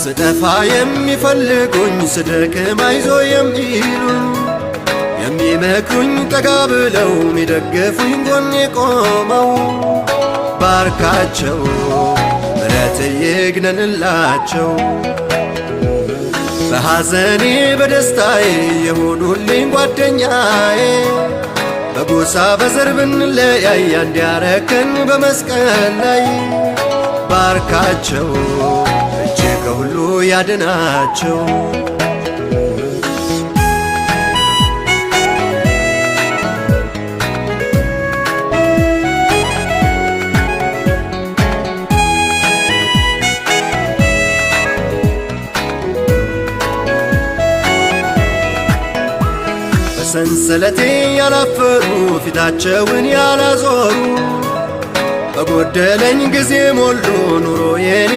ስጠፋ የሚፈልጉኝ፣ ስደክም አይዞ የሚሉኝ፣ የሚመክሩኝ፣ ጠጋ ብለው የሚደግፉኝ፣ ጎኔ ቆመው፣ ባርካቸው፣ ምረት ይግነንላቸው። በሐዘኔ በደስታዬ የሆኑልኝ ጓደኛዬ፣ በጎሳ በዘር ብንለያይ አንድ ያረከን በመስቀል ላይ፣ ባርካቸው፣ እጅ ከሁሉ ያድናቸው። በሰንሰለቴ ያላፈሩ፣ ፊታቸውን ያላዞሩ፣ በጎደለኝ ጊዜ ሞሉ ኑሮዬን።